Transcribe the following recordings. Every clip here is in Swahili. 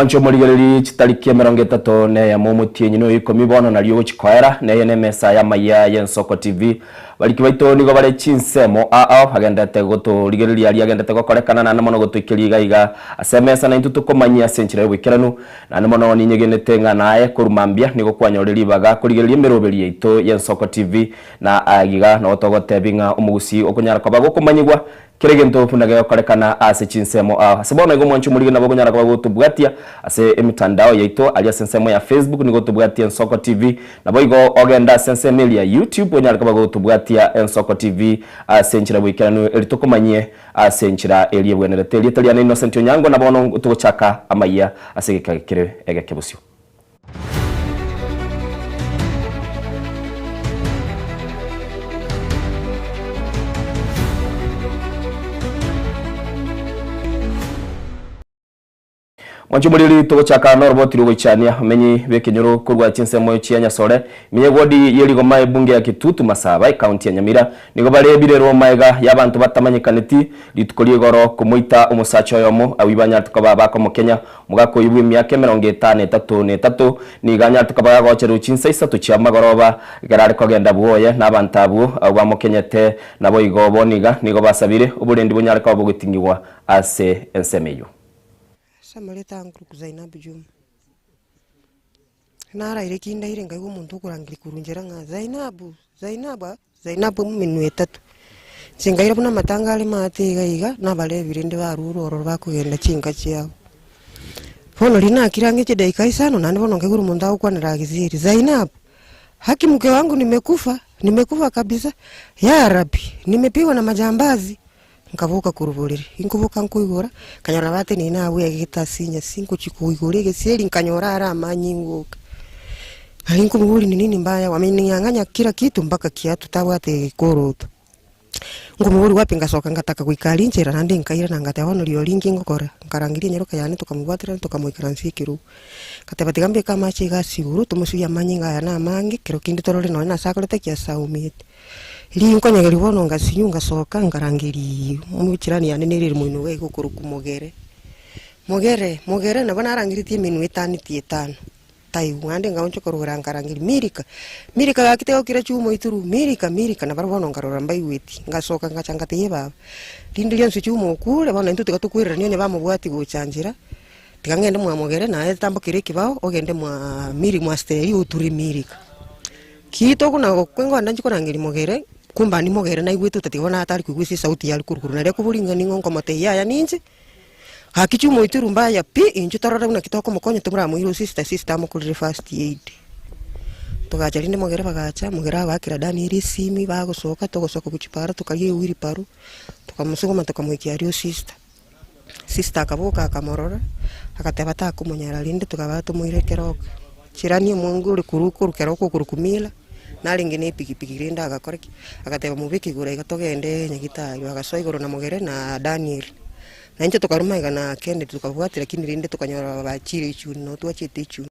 Mwancho morigereri chitariki 31 ne momutienyi no 10 bono nario gochikoera neye ne mesa ya maya y'Ensoko TV bariki baito nigo bare chinsemo a agendete gotorigereria ari agendete gokorekana na mono gotuikeria iga iga ase mesa na intu tukomanyia senchira bwikeranu na mono ninyegenete ng'a naye korumambia nigo kwanyoreri baga korigereria emeroberi yaito y'Ensoko TV na agiga no togotebinga omugusi okonyara koba gokomanyigwa kiregento fundaga yokorekana ase chinsemo ase bono igo mwancho murige nabo gonyara koba gotubwatia ase emitandao yaito ali ase ensemo ya Facebook nigo tubwatia Ensoko TV nabo igo ogenda ase ensemo ya YouTube onyara koba gotubwatia Ensoko TV ase enchera bwikeranu eri tokomanyie ase enchera eri ebwenerete eri etari Innocent Onyango nabo ono tugochaka amaiya ase gekagekere egekebusio. Mwancho muriri tugochaka noroboti rugoichania menyi bekenyoro kurwa chinsemo chia Nyasore minye wodi yerigoma ebunge ya Kitutu Masaba ekaunti ya Nyamira nigo barebire romaega y'abantu batamanyikaneti rituko rigoro kumuita omusacha oyomo awibanya tukoba bako Kenya mugako ibwe emyaka 53 niganya tukoba gocheru chinsa isatu chia magoroba gerare kogenda bwoye n'abantu abo abamukenyete nabo igobo niga nigo basabire oburendi bunyare ko bugitingirwa ase ensemeyo. Samaleta anguru Zainabu Juma. Nara ile kinda ile ngaigo muntu kurangiri kurunjera nga Zainabu, Zainabu, Zainabu minu etatu. Singaira buna matanga ali mate iga iga na bale birinde baruru oro bakugenda chinka chiao. Fono lina kirange che dakika isano na ndibono ngeguru muntu akwanira giziri Zainabu. Haki mke wangu nimekufa, nimekufa kabisa. Ya Rabbi, nimepigwa na majambazi. Nkavuka kuruburire inkuvuka nkuigura kanyora bate ni nawe gitasinya sinko chikuigure gesieri nkanyora ara amanyinguka ali nkumuburi ni nini mbaya wameninyang'anya kila kitu mpaka kiatu tabwate koroto nkumuburi wapi ngasoka ngataka kuikali nchera nandi nkaira nangate bono lio lingi ngokora nkarangiria nyeroka yane tukamubwatira tukamuikaransikiru kateba tigambe kama chiga siguru tumusuya manyinga yana mangi kero kindi torore no na sakolete kia saumite linko bono ngasinyu ngasoka ngarangiri muchirani yane neriri muino we gukuru kumogere mogere mogere nabo narangiritie minu itani tietano tai ngande ngaoncho korora ngarangiri mirika mirika gakitego kira chumo ituru mirika mirika nabo bono ngarora mbaiweti ngasoka ngachanga teye baba rindi lyansu chumo kule bono intu tikatukwirira nyo bamubwati guchanjira tikangende mwa mogere naye tambokire kibao ogende mwa miri mwa steri uturi mirika kito kuna kwengo andanji korangiri mogere kumba ni mogere na igwetu tatigona atari kugusi sauti ya kurukuru na rekuburinga ningo nkomote ya ninje hakichumo ituru mbaya pi inju tarora una kitoko mokonyo tumura muiru sister sister mukurire first aid tugacha rinde mogere bagacha mogere bakira dani iri simi bagosoka togosoka kuchipara tukalie wiri paru tukamusuguma tukamwikia rio sister sister akaboka akamorora akateba takumunyara rinde tukaba tumuire keroka chirani mungu uri kurukuru keroko kurukumila naringi ni pikipiki rinda agakoreki akateba mubiki gura igatogende nyagitari agasoa igoro na mogere na Daniel na incho tukaruma igana kende tukabwatira lakini rinde tukanyora bachire ichu no twachete ichu.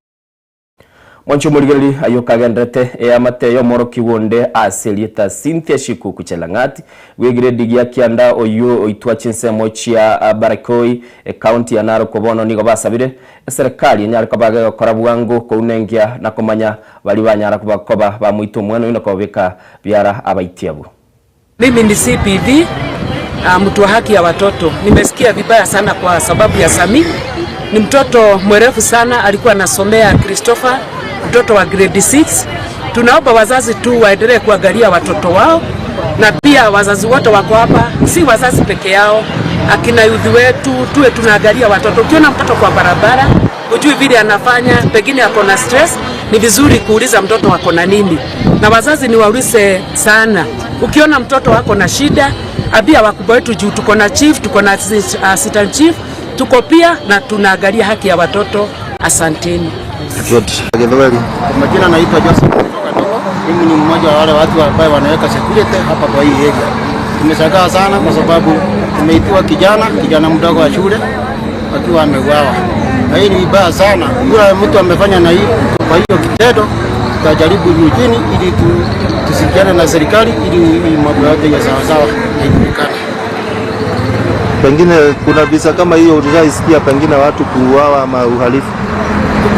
Mwancho murigereri ayo kagendrete eyamate yo moroki wonde aselieta Cynthia Shikuku Chelangati wegire digia kianda oyo oitwa chinsemo chia Barakoi county ya Narok bono nigo basabire serikali nyara kabaga gokora bwangu kounengia na komanya bali banyara kubakoba bamuito mwana ino kobeka biara abaitiabo. Mimi ni CPD, mtu wa haki ya watoto. Nimesikia vibaya sana kwa sababu ya Sami. Ni mtoto mwerefu sana, alikuwa anasomea Christopher, mtoto wa grade 6. Tunaomba wazazi tu waendelee kuangalia watoto wao, na pia wazazi wote wako hapa, si wazazi peke yao, akina youth wetu tuwe tunaangalia watoto. Ukiona mtoto kwa barabara, hujui vile anafanya, pengine ako na stress, ni vizuri kuuliza mtoto ako na nini. Na wazazi ni waulize sana. Ukiona mtoto wako na shida, abia wakubwa wetu juu tuko na chief, tuko na assistant chief, tuko pia na tunaangalia haki ya watoto. Asanteni. Kwa majina naitwa Joseph kutoka Dogo. Mimi ni mmoja wa wale watu ambao wanaweka security hapa kwa hii area. Tumeshangaa sana kwa sababu tumeitiwa kijana mdogo wa shule akiwa ameuawa. Na hii ni vibaya sana. Yule mtu amefanya na hii kwa hiyo kitendo, tutajaribu juu chini ili tusikiane na serikali ili mambo yote ya sawa sawa na ijulikane. Pengine kuna visa kama hiyo ulishaisikia, pengine watu kuuawa ama uhalifu?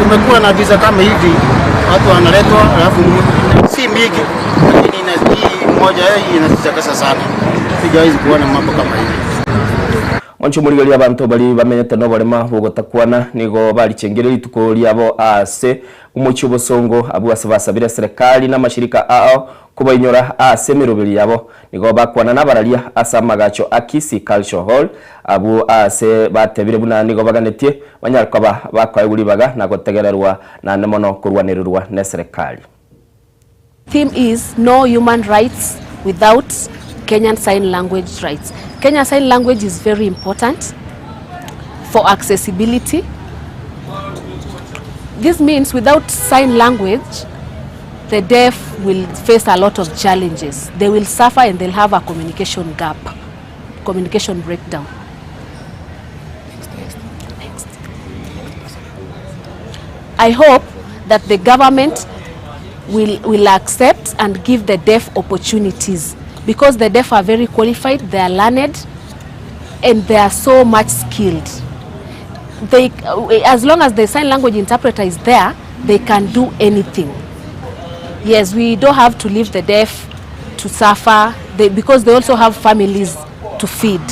Kumekuwa na visa kama hivi, watu wanaletwa, alafu si mingi, lakini hii moja hii inasitakasa sana. Sijawahi kuona mambo kama hivi. Mwancho murigeria abanto bari bamenyete noborema bogotakwana nigo barichengere rituko riabo ase omochi obosongo abwo ase basabire serikali na mashirika ao kubainyora ase emeroberi yabo nigo bakwana nabararia ase amagacho a Kisii Cultural Hall abwo ase batebire buna nigo baganetie banyara koba bakoegwa ribaga na gotegererwa naende mono korwanererwa na serikali. Theme is no human rights without Kenyan Sign Language rights. Kenya Sign Language is very important for accessibility. This means without sign language, the deaf will face a lot of challenges. They will suffer and they'll have a communication gap, communication breakdown. Next. I hope that the government will accept and give the deaf opportunities, because the deaf are very qualified, they are learned, and they are so much skilled. As long as the sign language interpreter is there, they can do anything. Yes, we don't have to leave the deaf to suffer, because they also have families to feed.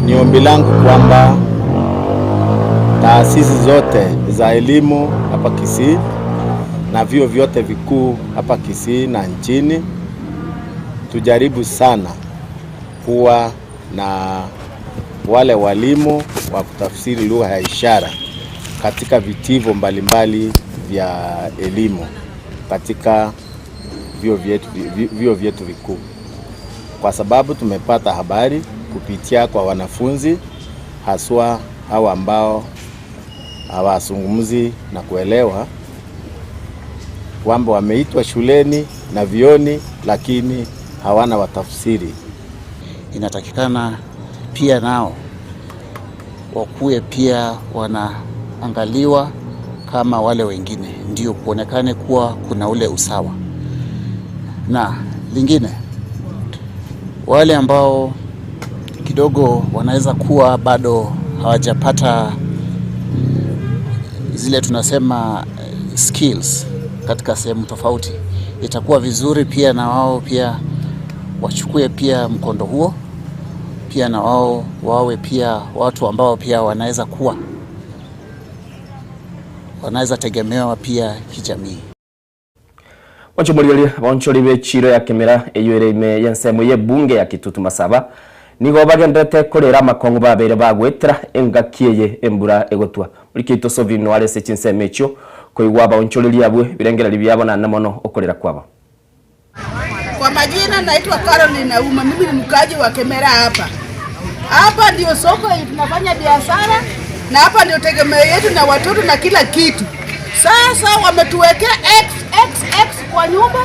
Ni ombi langu kwamba taasisi zote za elimu hapa Kisii na vyuo vyote vikuu hapa Kisii na nchini tujaribu sana kuwa na wale walimu wa kutafsiri lugha ya ishara katika vitivo mbalimbali vya elimu katika vyuo vyetu vikuu, kwa sababu tumepata habari kupitia kwa wanafunzi haswa hao ambao hawazungumzi na kuelewa kwamba wameitwa shuleni na vyuoni lakini hawana watafsiri. Inatakikana pia nao wakuwe pia wanaangaliwa kama wale wengine, ndio kuonekane kuwa kuna ule usawa. Na lingine, wale ambao kidogo wanaweza kuwa bado hawajapata zile tunasema skills katika sehemu tofauti, itakuwa vizuri pia na wao pia wachukue pia mkondo huo, pia na wao wawe pia watu ambao pia wanaweza kuwa wanaweza tegemewa pia kijamii. Wanchomorigeria bonchori bechiro ya Kemera eyo ime yensemo ye bunge ya Kitutu Masaba nigo bagendete korera makongo babere bagwetera engakieye embura egotwa muri kito sovino arese chinsemo echo koigwa baonchoreria abwe birengera byabo na namono okorera kwabo. Kwa majina naitwa Caroline Auma, mimi ni mkaji wa Kemera hapa. Hapa ndio soko tunafanya biashara na hapa ndio tegemeo yetu na watoto na kila kitu. Sasa wametuwekea XXX kwa nyumba.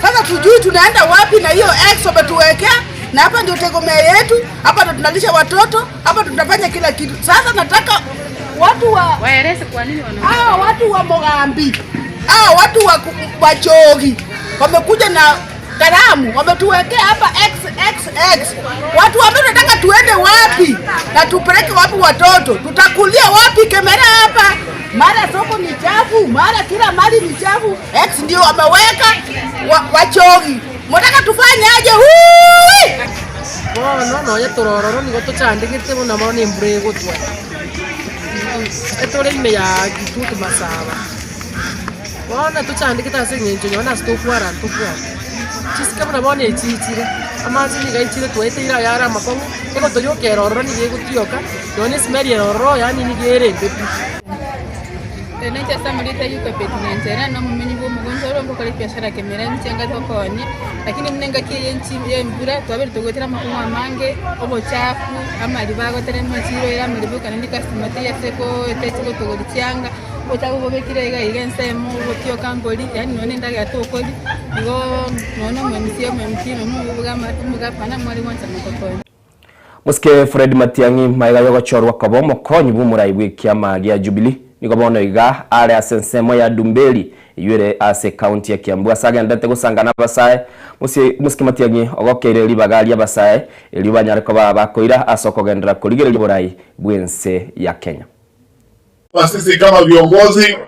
Sasa tujui tunaenda wapi na hiyo X wametuwekea, na hapa ndio tegemeo yetu, hapa ndio tunalisha watoto, hapa tunafanya kila kitu. Sasa nataka watu wa waeleze kwa nini wana watu wa Mogambi, watu wa Chogi wamekuja na kalamu wametuwekea hapa XXX. Watu wanataka tuende wapi na tupeleke wapi watoto? Tutakulia wapi Kemera hapa? Mara soko ni chafu, mara kila mali ni chafu. X ndio wameweka wachogi. Mnataka tufanyaje? Bono no yetorororo nigo tuchandigite muno mono ni mbura egotwa. Etore ime ya Kitutu Masaba. Bono tuchandigite ase eng'encho yona ase tokwara ntokwara. Chisike buna bono echichire amache niga ichire twaeteire ayare amakong'u egotoyoka erororo niga egotioka nonye esimeri erororo yaani niga ere embe pi. Naitwa Samulita yuko Petinenjera no mumenyi bwo mugonjo ro ngokora biashara Kemera nchenga tokonye lakini mnenga kiye nchi ye mbura twabere togotera makong'u amange obochafu amali bagotera machiro era malibuka nandi customer tiya seko etechiko togori chianga obochafu bobekire iga iga ensemo obotioka mbori yani none ndaga tokori nigo nono mwensie mwemkino mugapana mwali wansa mukokonye. Musike Fred Matiang'i maiga yogochorwa koba omokonyi bw'omorai bw'ekiama gia Jubilee Nigo bono iga are ase ensemo ya Dumbeli ywere ase county ya Kiambu asagendete gusangana abasae musike Matiang'i ogokeire ribaga ria abasae erio banyare koba bakoira ase okogendera korigereria oborai bwense ya Kenya. Sisi kama viongozi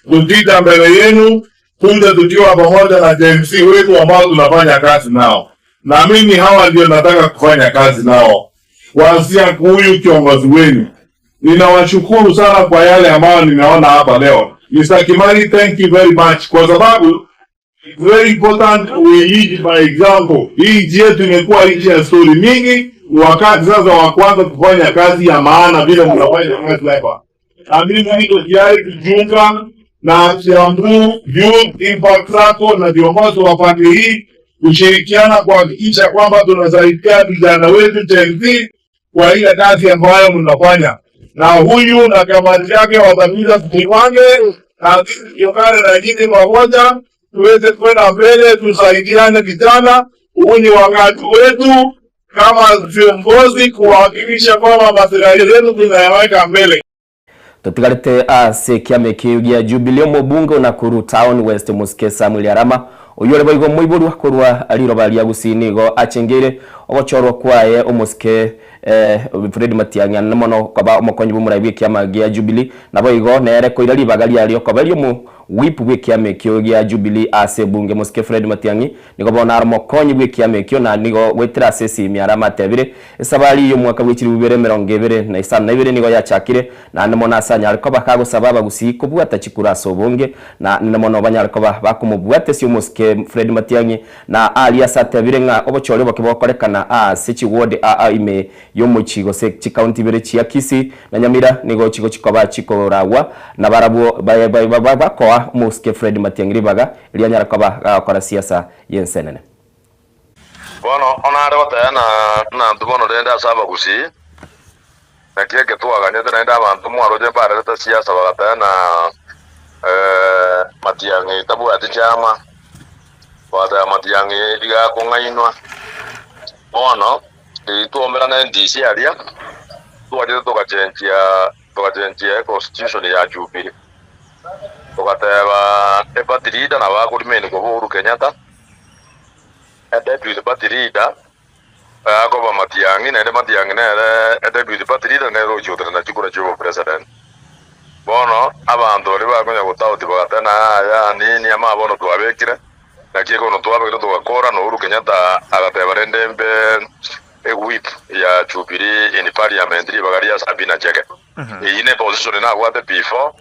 kupita mbele yenu kuja tukiwa pamoja na Gen Z wetu ambao tunafanya kazi nao, na mimi hawa ndio nataka kufanya kazi nao, kuanzia huyu kiongozi wenu. Ninawashukuru sana kwa yale ambayo ninaona hapa leo. Mr. Kimani, thank you very much, kwa sababu very important we lead by example. Hii nchi yetu imekuwa nchi ya story mingi, wakati sasa wa kwanza kufanya kazi ya maana vile mnafanya kazi hapa. Na mimi niko tayari kujiunga na Kiambu Youth Impact Sacco na viongozi wa pande hii kushirikiana kuhakikisha kwamba tunasaidia vijana wetu Gen Z kwa ile kazi ambayo mnafanya, na huyu na kamati yake watamiza tujipange na sisi tuungane na nyinyi pamoja tuweze kwenda mbele, tusaidiane vijana. Huu ni wakati wetu kama viongozi kuhakikisha kwamba maslahi yetu tunayaweka mbele. Tutigarite ase kiama kiu gia Jubilee omobunge Nakuru Town West Musike Samuel Arama oyo ore boigo moiborwa korwa riroba ria Gusii nigo achengeire ogochorwa kwaye omusike Fred Matiang'i anene mono koba omokonyi bwa omorai bwa ekiama gia Jubilee nabo igo nere koira ribaga riario koba rio omo whip bwa ekiama ekio gia Jubilee ase bunge. Musike Fred Matiang'i nigo bono are omokonyi bwa ekiama ekio na nigo gwetera ase esimi Arama atebire esabari y'omwaka bwa 2022 nigo yachakire na nemo ase anyare koba kagosaba abagusii kobwata chikura ase obonge na nemo no banyare koba bakomobwata ase omosike Fred Matiang'i na aria ase atebire ng'a obochori oboke bokorekana ase chiward aa ime yomochi gose chikaunti ibere chia Kisii na Nyamira nigo chigo chikoba chikoragwa na barabwo bakoa Musike Fred Matiang'i ribaga rianyara koba gakora siasa yensenene. Bono onare gotena na ntu bono rende ase abagusii na kieke twaganyete naende abanto mwaroche mbarerete siasa bagatena Matiang'i tabwati chama bagateba Matiang'i rigakong'ainwa bono tuomera na NDC aria twachete tugachenchia constitution ya Jubilee tugateba e party leader na bakurimeni kwa Uhuru Kenyatta e deputy party leader akoba Matiang'i naende Matiang'i nere e deputy party leader nere ochiotera na chikura chiobo president. Bono abanto baria bakonya gotauti bagatena aya nini ama bono twabekire naki ekono twabekire tugakora na Uhuru Kenyatta agateba rende mbe a whip ya Jubilee in parliament ribagaria Sabina Chege. Iyi ne position na gwate before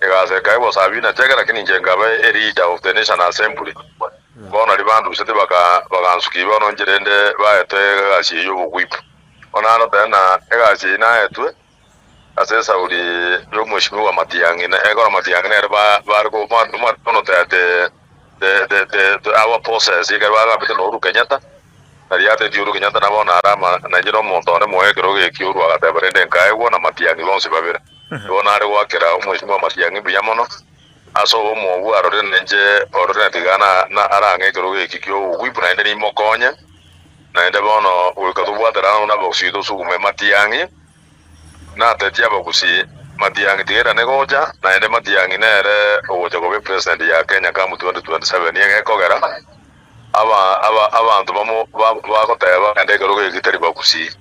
igase kaibo Sabina Chege lakini njenga ba a leader of the National Assembly. Bona ribandu bisete baka bagansuki bono njerende baete gasi yo whip. Ona no tena egasi na etwe ase sauri yo mheshimiwa Matiang'i na egora Matiang'i ne ba ba ko no te the our process ikarwa gapete no Uhuru Kenyatta. Nariate ti Uhuru Kenyatta nabo na Arama na njira omonto one moekero geki Uhuru agateba rende nkaegwa na Matiang'i bonsi babere. Bono are gwakera omweshimiwa Matiang'i mbuya mono ase obomobu arore nenche orore tigana na arang'e ekero geki kia obogwipu naende nimokonye naende bono goika tobwaterana na abagusii tosugume Matiang'i natetie abagusii Matiang'i tigerane gocha naende Matiang'i nere ogocha koba president ya Kenya come 2027 egekogera aba abantu bamo bagoteba ende ekero geki tari bagusii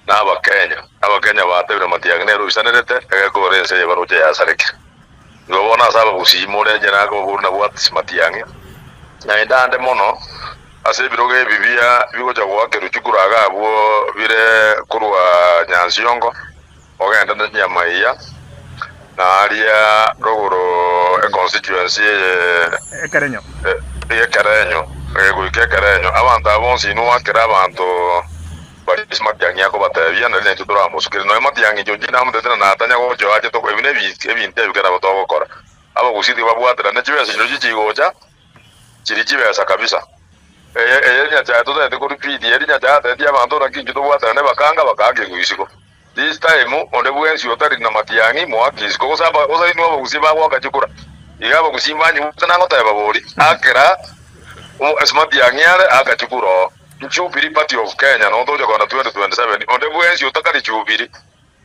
na abakenya batebire Matiang'i nere oisanerete egekogera ense eye baroche yasarekire. Igo bono ase abagusii morenche nakoburu nabwatisi Matiang'i naende ande mono ase ebirogo ebi bia bigocha goakerwa chikura iga abwo bire korwa Nyansiongo ogende na Nyamaiya na aria rogoro e constituency Ekerenyo Ekerenyo goika Ekerenyo abanto abo bonsi inwakera abanto bari Matiang'i akobatebia nari naintwe toramosukire noe Matiang'i inche onche namotetera natanya gocha ache toko ebi ebinto ebi kera togokora abagusii tibabwaterane chibesa chirochio chigocha chiri chibesa kabisa eye nyachae totagete koripiti eri nyachae atetie abanto naki intwe tobwaterane bakanga bakanga egoisiko this time onde bwensi otari na Matiang'i mwaka isiko gose inwe abagusii bagwaka chikura iga abagusii mbanyigute nangoteba bori akera Matiang'i are akachikura oo Jubilee Party of Kenya no toja kona 2027 onde bwensi otakari Jubilee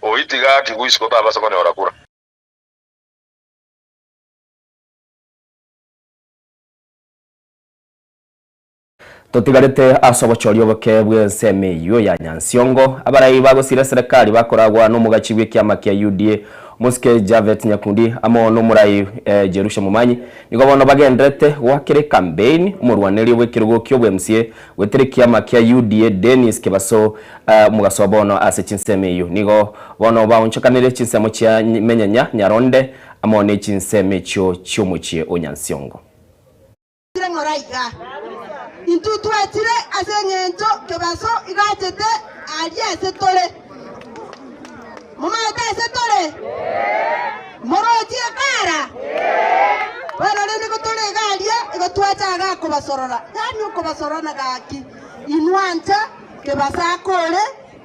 oitiga akiguisiko tabasa konyora kura. Totigarete ase obochori oboke bw'ensemo eywo ya Nyansiongo, abarai bagosira serikali bakoragwa n'omogachi bw'ekiama kia UDA Mosike Javet Nyakundi amo n'omorai Jerusha Momanyi nigo bono bagenderete goakera ekampeini omorwaneria bw'ekerogo kia obwa-MCA goetera ekiama kia UDA Dennis Kebaso omogaso bono ase chinsemo eywo nigo bono baonchokanire chinsemo chia Menyenya Nyaronde amo ne chinsemo echio chi'omochie o Nyansiongo. Twachire ng'ora iga? Intwe twachire ase engencho kebaso igachete aria ase tore. Momanyete ase tore? Morochie kara? Bono rende igo tore iga aria, igo twacha iga kobasorora. Yaani okobasorora na gaki, inwe ancha kebaso akore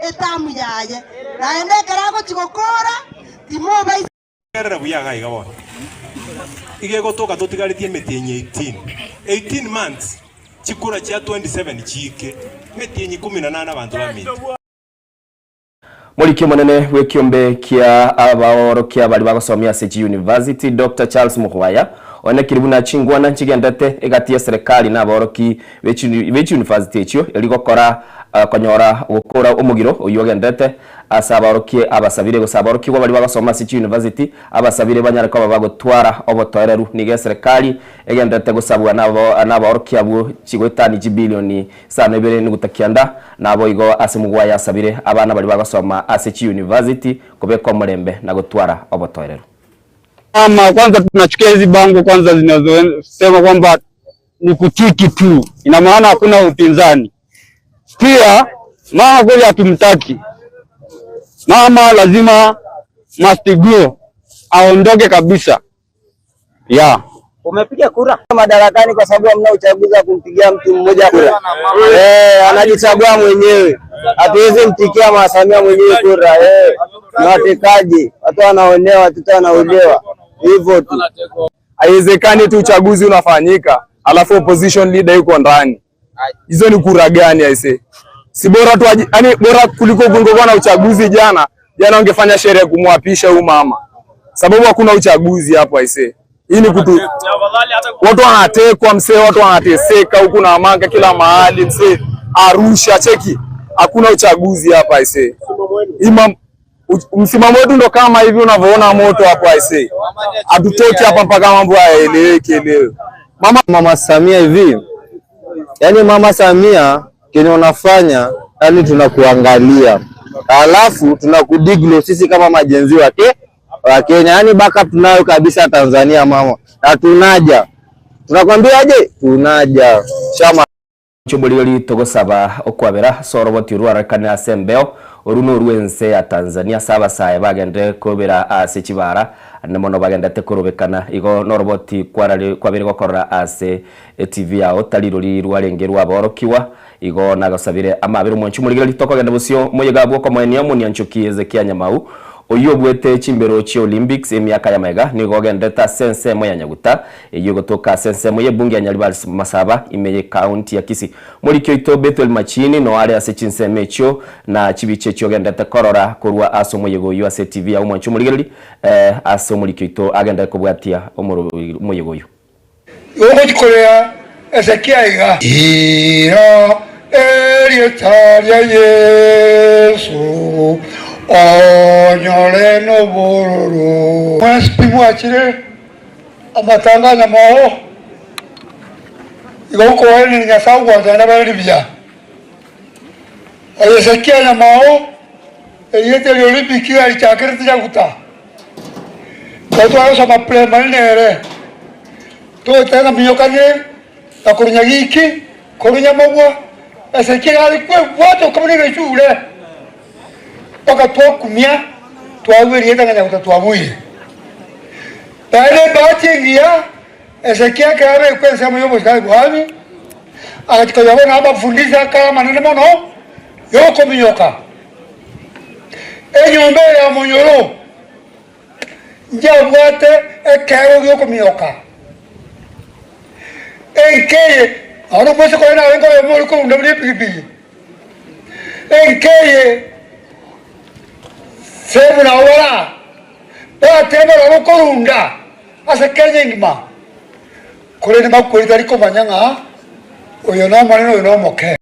etamu yaye. Naende ekero agochia gokora, timobaisa. Tegerera buya iga iga bono. Iga egotoka totigaretie emetienyi 18. 18 months, chikura chia 27 chiike, emetienyi ikomi na nane abanto baminto. Moriki omonene bw'ekiombe kia abaorokia baria bagosomia ase chiuniversity Doctor Charles Mukhwaya oenekire buna chingwana nchigendete egati y'eserekari na abaoroki be chiuniversity echio eri gokora konyora gokora omogiro oywo ogendete ase abaoroki abasabire gose abaorokigwa baria bagosoma ase chiuniversity abasabire banyare koba bagotwara obotoereru. Nigo eserekari egendete gosabwa n'abaoroki abwo chigoetani chibilioni isano ibere nuguta kianda. Nabo igo ase Mugwaya asabire abana baria bagosoma ase chiuniversity kobeka omorembe na gotwara obotoereru. Ama kwanza tunachukia hizi bango kwanza zinazosema kwamba ni kutiki tu, ina maana hakuna upinzani. Pia mama kweli hatumtaki mama, lazima must go, aondoke kabisa yeah. Umepiga kura madarakani kwa sababu hamna uchaguzi wa kumpigia mtu mmoja kura. Anajichagua mwenyewe. Hatuwezi mtikia Mama Samia mwenyewe kura. Ni watekaji, watu wanaonewa, watoto wanauliwa. Hivyo tu. Haiwezekani tu uchaguzi unafanyika alafu opposition leader yuko ndani. Hizo ni kura gani aise? Si bora tu, yani bora kuliko kungekuwa na uchaguzi jana. Jana wangefanya sherehe kumwapisha huyu mama. Sababu hakuna uchaguzi hapo aise. Hii ni kutu watu wanatekwa msee, watu wanateseka huku na manga kila mahali msee. Arusha cheki, hakuna uchaguzi hapa aise. Msimamo wetu ndo kama hivi unavyoona moto hapo aise. Hatutoki hapa mpaka mambo yaeleweke leo. Mama, Mama Samia hivi, yaani Mama Samia kenye unafanya, yani tunakuangalia alafu tunakudiglo sisi kama maGen Z wake wa Kenya, yaani backup tunayo kabisa Tanzania mama, na tunaja tunakwambiaje, tunaja chama. Choboriori togosaba okwabera soroboti rwarakana ase embeo oru norwense ya Tanzania sabasaye bagende kobera ase chibara ande mono bagendete korobekana igo noroboti kwabere gokorora ase TV yao tari rori rwarenge rwaborokiwa igo nagosabire amabere omwanchi omorigereri tokogenda bosio moyega bwokomoenia omonianchoki Ezekia Nyamau oyo obwete chimbero chia Olympics emiaka ya maega nigo ogendete ase ensemo ya Nyaguta eywo gotoka ase ensemo ya ebunge ya Nyaribari Masaba ime ye county ya Kisii. Morikio oito Bethuel Machini no are ase chinsemo echio na chibicha echio ogendete korora korwa ase omoyega oywo ase TV ya omwanchi omorigereri ase omorikio oito agende kobwatia omoyega oywo. Ogochikorea Ezekia iga ira erieta ria Yesu onyore nobororo mwesipi mwachire amatanganya mao igo ukoene Nyasaye ugwanzana bariri buya Ezekia nyamao erieta ria Olympic arichakirete Nyaguta twatwarosoma primary nere togotega minyokanie na korunya giki korunya mogwa Ezekia ari kwebwata okamanya egechure mpaka twakumia twabwiriete ng'a Nyaguta twabwire naende ebahati engiya Ezekia ekero abekwa ensemo ya obosikari bwami agachika bono abafundisa akare amanene mono yokominyoka enyomba eye ya monyoro njabwate ekero giokominyoka enkeye ono mwese kore nawe ngoyo muri kurunda muri epikipiki enkeye sebu nawara batembera rukorunda ase Kenya engima korende makweri tari komanya ng'a Oyo no omonene oyo no omoke.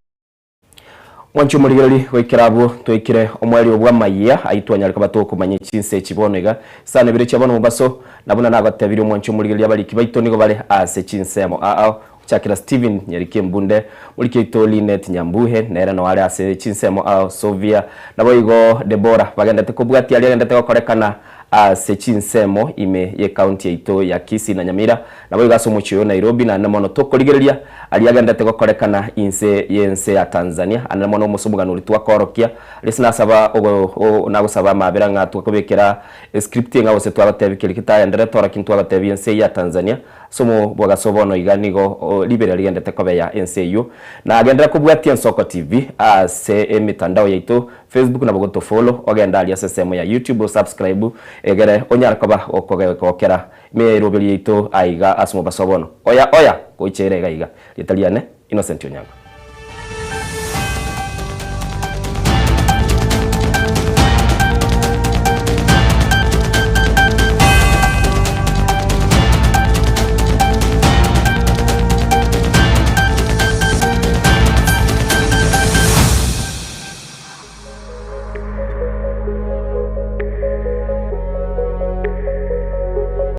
Mwanchi omorigereri goikera abwo twikire omweri obwa maiya aitwanyarika batokumanya chinse chibono iga sana ebire chia bono mobaso nabuna nagotebirie omwanchi omorigereri abariki baito nigo bare ase chinsemo ao chakira Steven Nyariki Mbunde Murikeito Linet Nyambuhe nere no are ase chinsemo ao Sofia nabo igo Debora bagendete kobwatia aria agendete gokorekana ase chinsemo ime ye county yaito ya Kisii na Nyamira nabo igo ase omochie oyo Nairobi naende mono tokorigereria aria agendete gokorekana inse yense ya Tanzania ande mono omosomogano oria twakorokia ase nasaba ogo nagosaba amabera ng'a twakobekera script ng'a gose twagotebia keri kitagenderete oro lakini twagotebia ense ya Tanzania ase omobwagaso bono iga nigo ribera rigendete kobeya ense eywo nagendera kobwatia Ensoko TV ase emitandao yaito Facebook nabo gotofollow ogenda aria ase esemo ya YouTube osubscribe egere onyare koba okogokera emeroberi yaito aiga ase omobaso bono oya oya goicha ere iga iga rieta riane Innocent Onyango.